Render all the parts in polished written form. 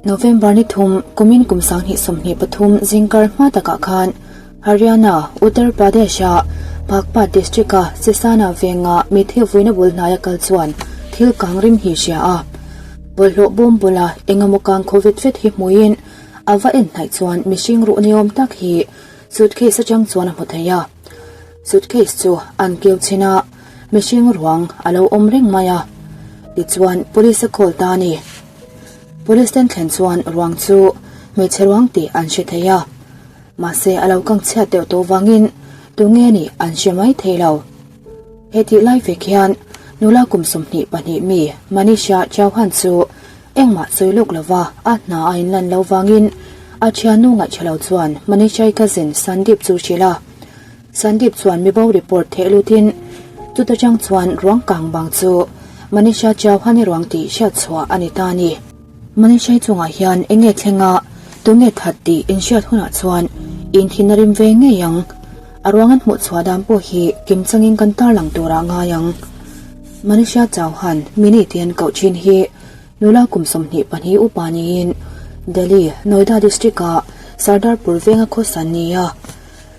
November ni thum, kumin kum 2023 zingkar hma takah khan Haryana, Uttar Pradesh-a Baghpat district-a Sisana venga mitthi vuina bul hnaia kal chuan thil kang rim hi hria a. Bawlhhlawh bawm bula engemaw kang khaw vet vet hi hmuiin a va en hnaih chuan mihring ruh niawm tak hi suitcase atang chuan a hmu thei a. Suitcase chu an keu chhin a, mihring ruang a lo awm reng mai a. Tichuan police a call ta a ni. Police ten thlen chuan ruang chu hmeichhe ruang tih an hre thei a. Mahse a lo kang chhiat deuh tawh vangin tunge nih an hre mai thei lo. He tih lai vek hian nula kum 22 mi Manisha Chauhan chu engmah sawi lawk lova a hna a inlan lo vangin a thiannu ngaihṭha lo chuan Manisha-i cousin Sandeep chu hrilh a. Sandeep chuan mibo report theh lutin chuta chang chuan ruang kang bang chu Manisha Chauhan-i ruang tih hriat chhuah a ni ta a ni. Manisha-i chungah hian eng nge thleng a, tunge that tih inhriat hunah chuan inthin a rim ve ngei ang. A ruang an hmuh chhuah dan pawh hi kim changin kan tarlang turah ngai ang. Manisha Chauhan mini tih an koh thin hi nula kum 22 upa niin Delhi, Noida district-ah Sardarpur venga khawsa an ni a.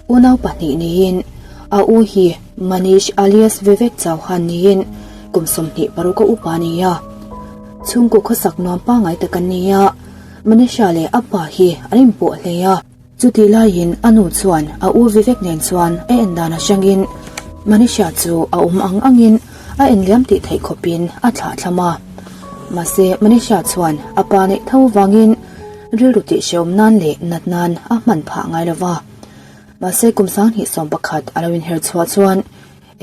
Unau pahnih niin a u hi Manish alias Vivek Chauhan niin kum 26 a upa a ni a. Chhungkaw khawsak nuam pangngai tak an ni a, Manisha leh a pa hi an inpawh hle a. Chutih laiin a nu chuan a u Vivek nen chuan a en dan atangin Manisha chu a awm ang angin a enliam tih theih khawpin a thlah thlam a. Mahse Manisha chuan a pa neih tho vangin rilru tihhrehawm nan leh nat nan a hman phah ngai lo va. Mahse kum 2011 a lo inher chhuah chuan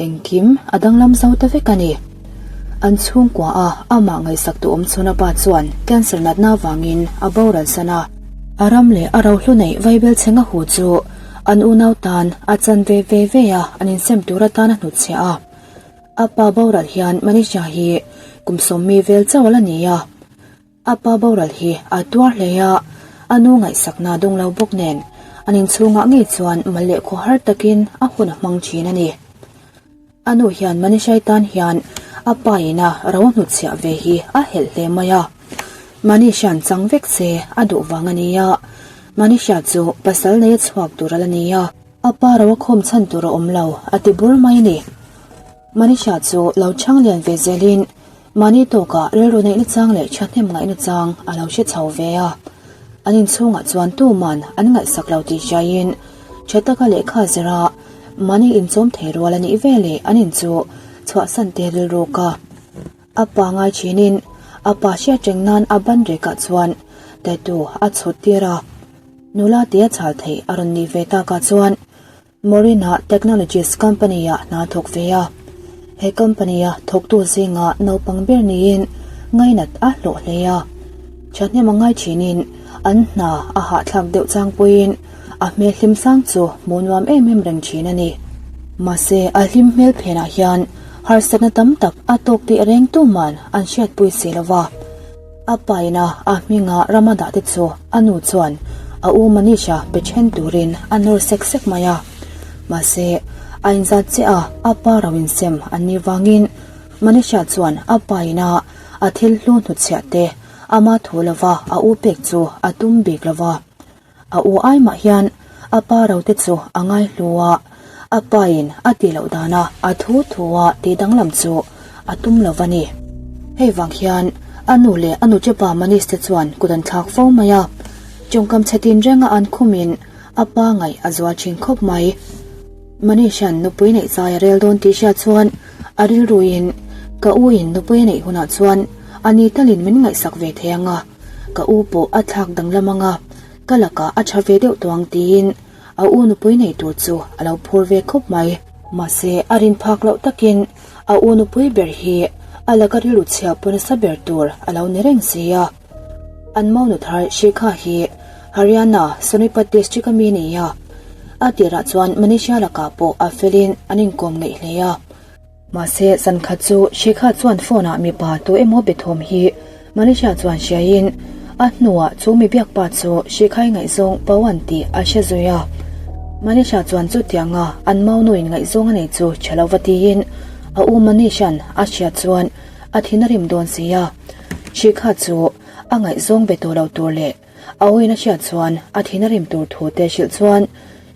engkim a danglam zo ta vek a ni. An chhungkua a amah ngaihsak tu awm chhun a pa chuan cancer natna avangin a boral san a. A ram leh a rohlu neih vaibel chhenga hu chu an unau tan a chan ve ve ve a, an insem tur atan a hnutchhiah a. A pa boral hian Manisha hi kum sawm mi vel chauh a la ni a. A pa boral hi a tuar hle a, a nu ngaihsakna dawng lo bawk nen an inchhungah ngei chuan mal leh khaw har takin a hun a hmang thin a ni. A nu hian Manishai tan hian a pa ina ro hnutchhiah ve hi a helh hle mai a. Manisha'n chang vek se a duh vang a ni a, Manisha chu pasal nei a chhuak tur a la ni a. A pa ro a khawm chhan tur a awm lo a ti bur mai a ni. Manisha chu lo chhang lian ve zelin Mahni tawkah rilru neihna chang leh thahnem ngaihna chang a lo hre chho ve a. An inchhungah chuan tuman an ngaihsak lo tih hriaiin tha taka lehkha zira mahni inchawm thei rual a nih ve leh an in chu chhuahsan te rilru ka a pa ngai thinin a pa hriat reng nan a ban rekah chuan tattoo a chhut tir a. Nula tia chhal theih a rawn nih ve takah chuan Morina Technologies company-ah hna thawk ve a. He company-a thawktu zinga naupang ber niin ngainat a hlawh hle a. Thahnem a ngai thinin an hna a hahthlak deuh chang pawhin a hmel hlim sang chu hmuh nuam em em reng thin a ni. Mahse a hlim hmel phenah hian harsatna tam tak a tawk tih reng tuman an hriatpui si lo va. A paina a hminga rama dah te chu a nu chuan a u Manisha pe then turin a nawr sek sek mai a. Mahse, a inzat chiah a, a pa ro insem an nih vangin Manisha chuan a paina a thil hlu hnutchhiah te ama thu lova a u pek chu a tum bik lo va. A u ai mah hian a pa ro te chu a ngai hlu a, a pain a tih loh dana a thu thu a tih danglam chu a tum lo va ni. Hei vang hian a nu leh a nuchepa Manish te chuan kut an thlak fo mai a, tawngkam chhe tin renga an khumin a pa ngaih a zual thin khawp mai. Manish-a'n nupui neih zai a rel dawn tih hriat chuan a rilruin, Ka u in nupui a neih hunah chuan a ni talin min ngaihsak ve thei ang a, Ka u pawh a thlak danglam ang a, ka lakah a tha ve deuh tawh ang tiin a u nupui nei tur chu a lo phur ve khawp mai. Mahse, a rin phak loh takin a u nupui ber hi a laka rilru chhia pawn nasa ber tur a lo ni reng si a. An monu thar Shikha hi Haryana, Sonipat district a mi a ni a. A tirah chuan Manisha lakah pawh a felin an inkawm ngeih hle a. Mahse, zan khat chu Shikha chuan phone-ah mipa tu emaw be thawm hi Manisha chuan hriaiin a hnuah chu mi biak pa chu Shikhai ngaihzawng Pawan tih a hre zui a. Manisha chuan chutianga an maunuin ngaihzawng a nei chu tha lo va tiin a u Manisha'n a hriat chuan a thin a rim dawn si a. Shikha chu. A ngaihzawng be tawh lo tur leh a awin a hriat chuan a thin a rim tur thu te hrilh chuan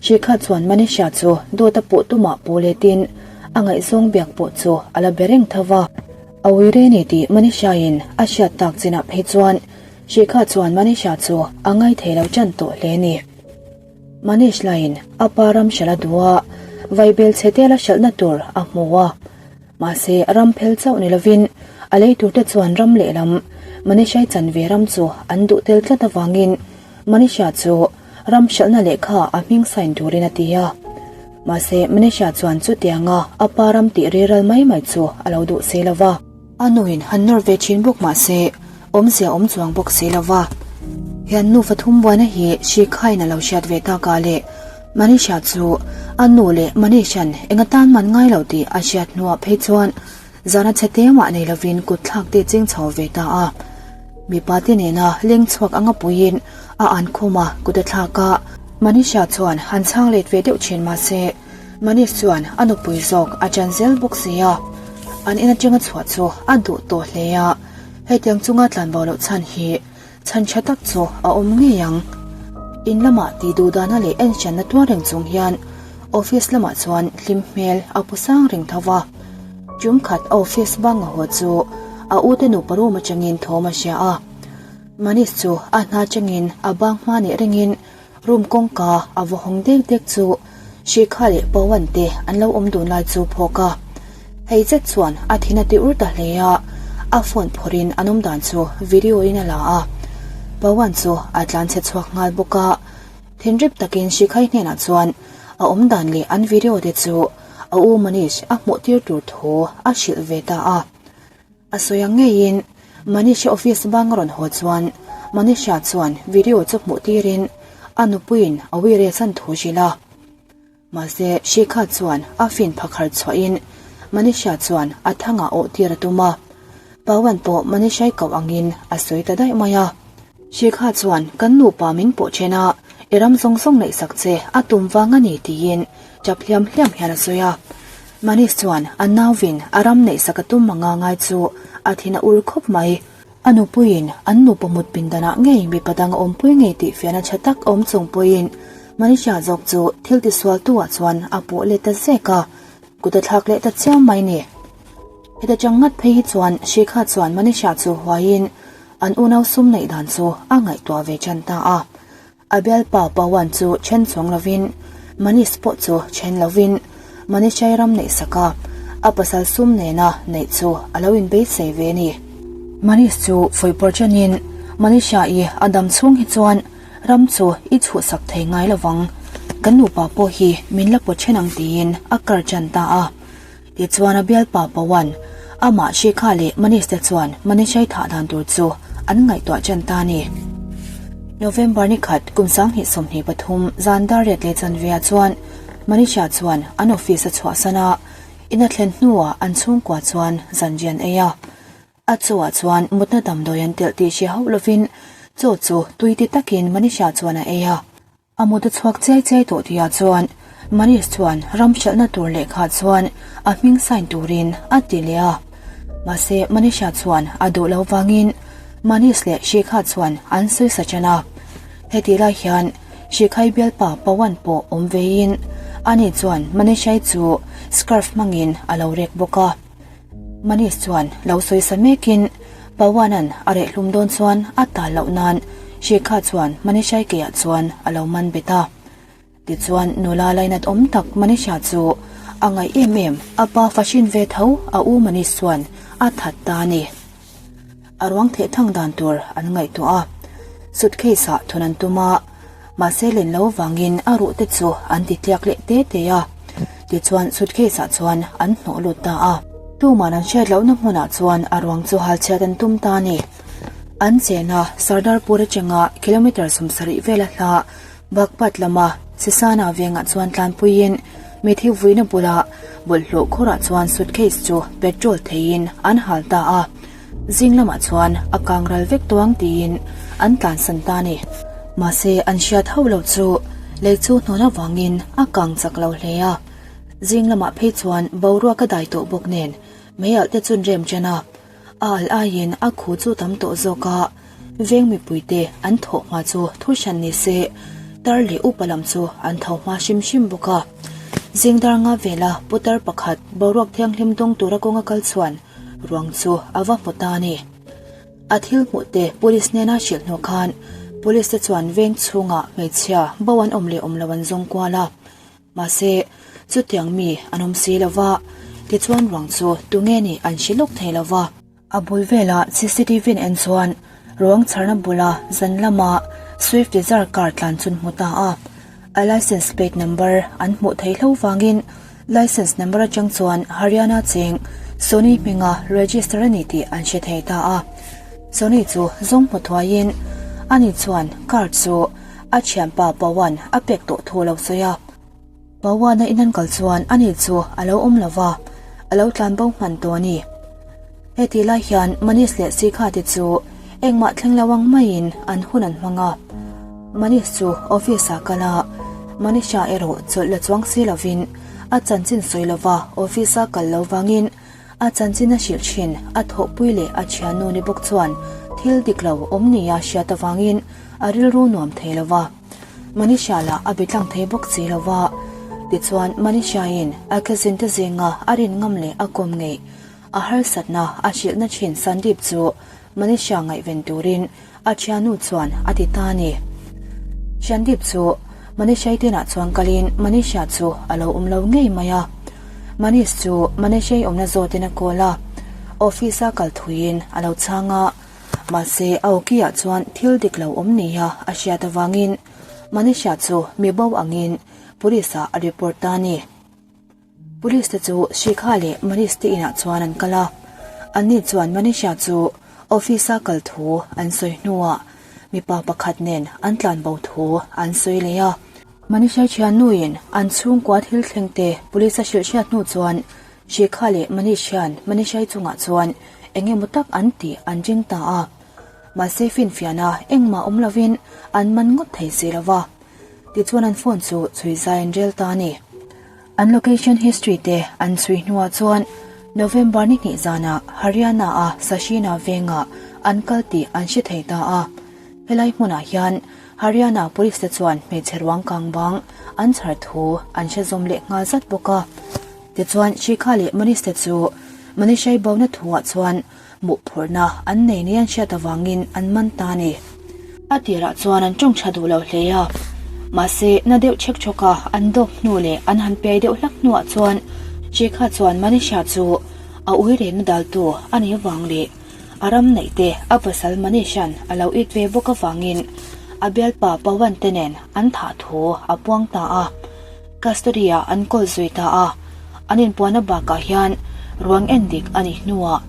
Shikha chuan Manisha chu dawt a puh tumah puh letin a ngaihzawng biak pawh chu a la be reng tho va. A ui re ni tih Manisha-in a hriat tak chinah phei chuan Shikha chuan Manisha chu a ngaithei lo ṭan tawh hle ni. Manish laiin a pa ram hralh a duh a, vaibel chhe te la hralhna tur a hmu a. Mahse, ram phel chauh ni lovin a lei turte chuan ram lehlam Manisha-i chanve ram chu an duh tel tlat avangin Manisha chu ram hralhna lehkha a hming sign turin a ti a. Mahse, Manisha chuan chutianga a pa ram tih riral mai mai chu a lo duh si lo va. A nuin han nawr ve thin bawk mahse, awmzia awm chuang bawk si lo va. Hian nufa thum buaina hi Shikhain a lo hriat ve tak a leh Manisha chu a nu leh Manishan eng atan man ngai lo tih a hriat hnuah phei chuan zana chhe te mah nei lovin kut thlak te ching chho ve ta a. Mipa te nena leng chhuak anga puiin a an khum a kut a thlak a. Manisha chuan han chhang let ve deuh thin mahse Manish chuan a nupui zawk a chan zel bawk si a, an in atanga chhuah chu a duh tawh hle a, hetiang chunga tlanbo loh chhan hi chhan tha tak chu a awm ngei ang. In lamah tih duh dana leh en hranna tuar reng chung hian office lamah chuan hlim hmel a pu sang reng tho va. Tum khat a office bang a haw chu a ute nupa room atangin thawm a hria a, Manish chu a hna atangin a bang hma nih ringin Room kawngka a va hawng dek dek chu Shikha leh Pawan te an lo awm dun lai chu phawk a. Hei zet chuan a thin a ti ur ta hle a, a phone phawrh in an awm dan chu video in a la a. Pawan chu a tlan chhe chhuak nghal bawk a, thinrip takin Shikhai hnenah chuan a awm dan leh an video te chu a u Manish a hmuh tir tur thu a hrilh ve ta a. A sawi ang ngeiin Manisha office bang a rawn haw chuan Manisha chuan video chu hmuh tirin a nupuiin a uire chan thu hrilh a. Mahse Shikha chuan a fin phakhar chhuahin Manisha chuan a thangah awh tir a tum a. Pawan pawh Manisha-i koh angin a sawi ta daih mai a. Shikha chuan kan nupa min pawh then a, i ram zawng zawng neihsak che a tum vang a ni tiin tap hliam hliam hian a sawi a. Manish chuan a nauvin a ram neihsak a tum anga ngai chu a thin a ur khawp mai. A nupuiin an nupa mut pindanah ngei mipa dang a awmpui ngei tih fiahna tha tak a awm chung pawhin Manisha zawk chu thil tisualtu ah chuan a pawh let ta zek a, kut a thlak leh ta chiam mai ni. Heta chang ngat phei hi chuan Shikha chuan Manisha chu huaiin an unau sum neih dan chu a ngaihtuah ve tan ta a. A bialpa Pawan chu then chuang lovin Manish pawh chu then lovin Manishai ram neih sak a, a pasal sum nena neih chu a lo inbeisei ve a ni. Manish chu fuihpawrh chenin Manisha-i a dam chhung hi chuan ram chu i chhuhsak thei ngai lovang, kan nupa pawh hi min la pawt then ang tiin a kar chan ta a. Tichuan a bialpa Pawan, amah Shikha leh Manish te chuan Manishai thah dan tur chu an ngaihtuah ṭan ta a ni. November ni khat kum 2023 zan dar riat leh chanve-ah chuan Manisha chuan an office a chhuahsan a, in a thlen hnuah an chhungkua chuan zanrian ei a. A chawah chuan mutna damdawi an telh tih hre hauh lovin chaw chu tui ti takin Manisha chuan a ei a. A mut a chhuak chiai chiai tawh tihah chuan Manish chuan ram hralhna tur lehkha chuan a hming sign turin a ti leh a. Mahse Manisha chuan a duh lo vangin Manish leh Shikha chuan an sawi sa ṭan a. Hetih lai hian Shikhai bialpa Pawan pawh awm veiin ani chuan Manishai chu scarf hmangin a lo rek bawk a. Manish chuan lo sawi sa mekin Pawan-a'n a reh hlum dawn chuan a tal loh nan Shikha chuan Manisha-i keiah chuan a lo man bet a. Tichuan nula lainat awm tak Manisha chu a ngaih em em a pa fahrin ve tho a u Manish chuan a that ta a ni. A ruang theh thang dan tur an ngaihtuah a, suitcase-ah thun an tum a, mahse len lo vangin a ruh te chu an ti tliak leh te te a, tichuan suitcase-ah chuan an hnawh lut ta a. Tuman an hriat lohna hmunah chuan a ruang chu hal chhiat an tum ta a ni. An chena Sardarpur atanga kilometre 70 vela hla Baghpat lama Sisana vengah chuan tlanpuiin mithi vuina bula bawlhhlawh khawrah chuan suitcase chu petrol theiin an hal ta a, zing lamah chuan a kang ral vek tawng tiin an tlansan ta a ni. Mahse an hriat hauh lo chu lei chu hnawn avangin a kang chak lo hle a, zing lamah phei chuan boruak a dai tawh bawk nen mei alh te chun rem chen a, a alh aiin a khu chu tam tawh zawk a. Veng mipuite an thawh hma chu thu hran ni se, tar leh upa lam chu an tho hma hrim hrim bawk a. Zing dar nga vela putar pakhat boruak thianghlim dawng tura kawnga kal chuan ruang chu a va hmu ta a ni. A thil hmuh te police hnena hrilh hnu khan police te chuan veng chhungah hmeichhia bo an awm leh awm lo an zawng kual a. Mahse, chutiang mi an awm si lo va, tichuan ruang chu tunge nih an hre lawk thei lo va. A bul velah cctv in en chuan ruang chharna bula zan lama Swift Dzire car tlan chu an hmu ta a. A license plate number an hmuh theih hlo vangin license number atang chuan Haryana cheng Soni hminga register a ni tih an hre thei ta a. Soni chu zawng hmu thuaiin ani chuan car chu a thianpa Pawan a pek tawh thu a lo sawi a. Pawana in an kal chuan ani chu a lo awm lo va, a lo tlan bo hman tawh a ni. Hetih lai hian Manish leh Sikha te chu engmah thleng lo ang maiin an hun an hmang a. Manish chu office ah kal a, Manisha erawh chawlh la chuang si lovin a chanchin sawi lova office a kal lo vangin a chanchin a hrilh thin a thawhpui leh a thiannu ni bawk chuan thil dik lo awm nia hriat avangin a rilru nuam thei lo va. Manisha lah a be tlang thei bawk si lo va, tichuan Manisha-in a cousin te zinga a rin ngam leh a kawm ngeih a harsatna a hrilhna thin Sandeep chu Manisha ngaihven turin a thiannu chuan a ti ta a ni. Sandeep chu Manisha-i tinah chuan kalin Manisha chu a lo awm lo ngei mai a, Manish chu Manisha-i awmna zawtin a call a, office-a kal thuiin a lo chhang a. Mahse, a awkiah chuan thil dik lo awm nia a hriat avangin Manisha chu mi bo angin Police ah a report ta a ni. Police te chu Shikha leh Manish te inah chuan an kal a, anni chuan Manisha chu office a kal thu an sawi hnuah mipa pakhat nen an tlan bo thu an sawi leh a. Manisha thiannuin an chhungkua thil thleng te Police a hrilh hriat hnu chuan Shikha leh Manish hian Manishai chungah chuan eng emaw tak an tih an ring ta a. Mahse finfiahna engmah awm lovin an man ngawt thei si lo va. Tichuan an phone chu chhui zai an rel ta a ni. An location history te an chhui hnuah chuan November ni hnih zanah Haryana-a Sashina vengah an kal tih an hre thei ta a. Helai hmunah hian Haryana police te chuan hmeichhe ruang kang bang an chhar thu an hre zawm leh nghal zat bawk a. Tichuan Shikha leh Manish te chu Manishai bona thuah chuan mawhphurhna an nei ni an hriat avangin an man ta a ni. A tirah chuan an tawng tha duh lo hle a, mahse na deuh chhek chhawk a an dawp hnu leh an han piai deuh hlak hnuah chuan Shikha chuan Manisha chu a ui rehna daltu a nih avang leh a ram neih te a pasal Manishan a lo it ve bawk avangin a bialpa Pawan te nen an thah thu a puang ta a. Custody-ah an kawl zui ta a, an inpuahna bakah hian ruang en dik a nih hnuah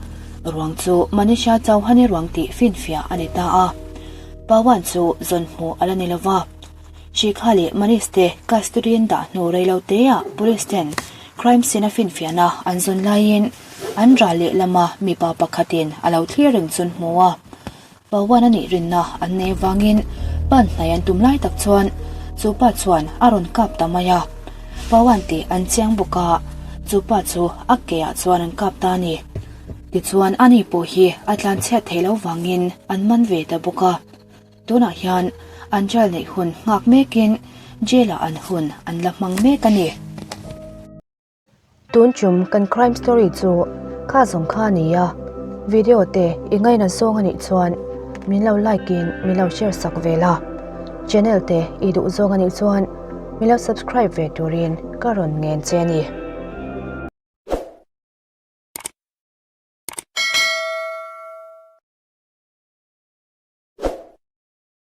ruang chu Manisha Chauhan-i ruang tih finfiah a ni ta a. Pawan chu zawn hmuh a la ni lo va. Shikha leh Manish te custody an dah hnu rei lo teah police ten crime scene-a finfiahna an zawn laiin an ral leh lama mipa pakhatin a lo thlir reng chu an hmu a. Pawan a nih rinna an nei avangin pan hnai an tum lai tak chuan chu pa chuan a rawn kap ta mai a. Pawan tih an chiang bawk a, chu pa chu a ke ah chuan an kap ta a ni. Tichuan ani pawh hi a tlanchhiat theih loh vangin an man ve ta bawk a. Tunah hian an jail neih hun nghak mekin jail ah an hun an la hmang mek a ni. Tun chum kan crime story chu kha zawng kha a ni a, video te i ngaina zawng a nih chuan min lo like in min lo share sak ve la, channel te i duh zawng a nih chuan min lo subscribe ve turin ka rawn ngen che a ni.